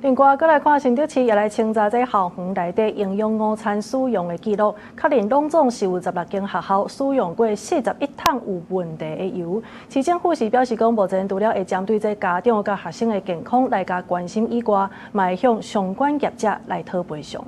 另外，閣來看新竹市也來清查這校園內底營養午餐使用的記錄，確認攏總是有16間學校使用過41桶有問題的油。市政府是表示講，目前除了會針對這家長佮學生的健康來共關心以外，嘛會向相關業者來討賠償。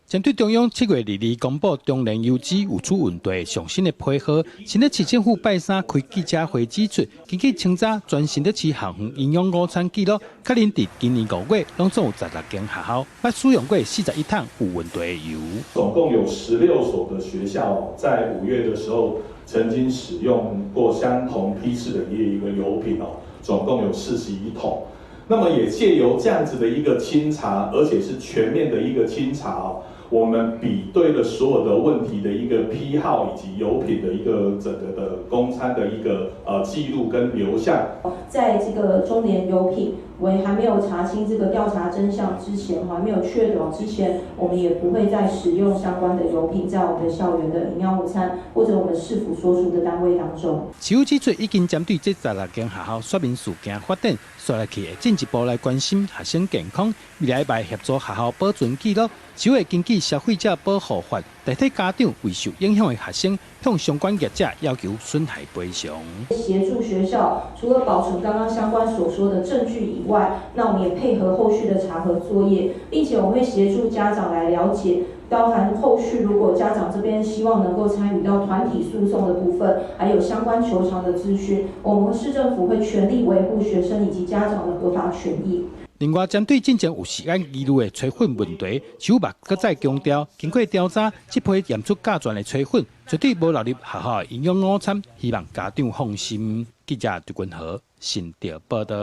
針對中央7月22公布中煉油脂有出問題上新的批號，新竹市政府拜三開記者會指出，根據清查全新竹市校園營養午餐記錄，確認佇今年5月攏總有16間學校捌使用過41桶有問題的油。總共有16所的學校在5月的時候曾經使用過相同批次的一個油品哦，總共有41桶。那麼也借由這樣子的一個清查，而且是全面的一個清查哦。我們比對了所有的問題的一個批號以及油品的一個整個的供餐的一個記錄跟流向。在這個中聯油品為還沒有查清這個調查真相之前，還沒有確鑿之前，我們也不會再使用相關的油品在我們的校園的營養午餐或者我們市府所屬的單位當中。市府指出，已經針對這16間學校說明事件發展，紲落去會進一步來關心學生健康，未來會協助學校保存記錄，市會根據消費者保護法，代替家長為受影響的學生向相關業者要求損害賠償。協助學校除了保存剛剛相關所說的證據以外，那我們也配合後續的查核作業，並且我們會協助家長來了解，包含後續如果家長這邊希望能夠參與到團體訴訟的部分，還有相關求償的資訊，我們市政府會全力維護學生以及家長的合法權益。另外，針對進前有食安疑慮的炊粉問題，市府嘛閣再強調，經過調查，這批驗出甲醛的炊粉絕對無流入學校的營養午餐，希望家長放心。記者朱君豪新竹報導。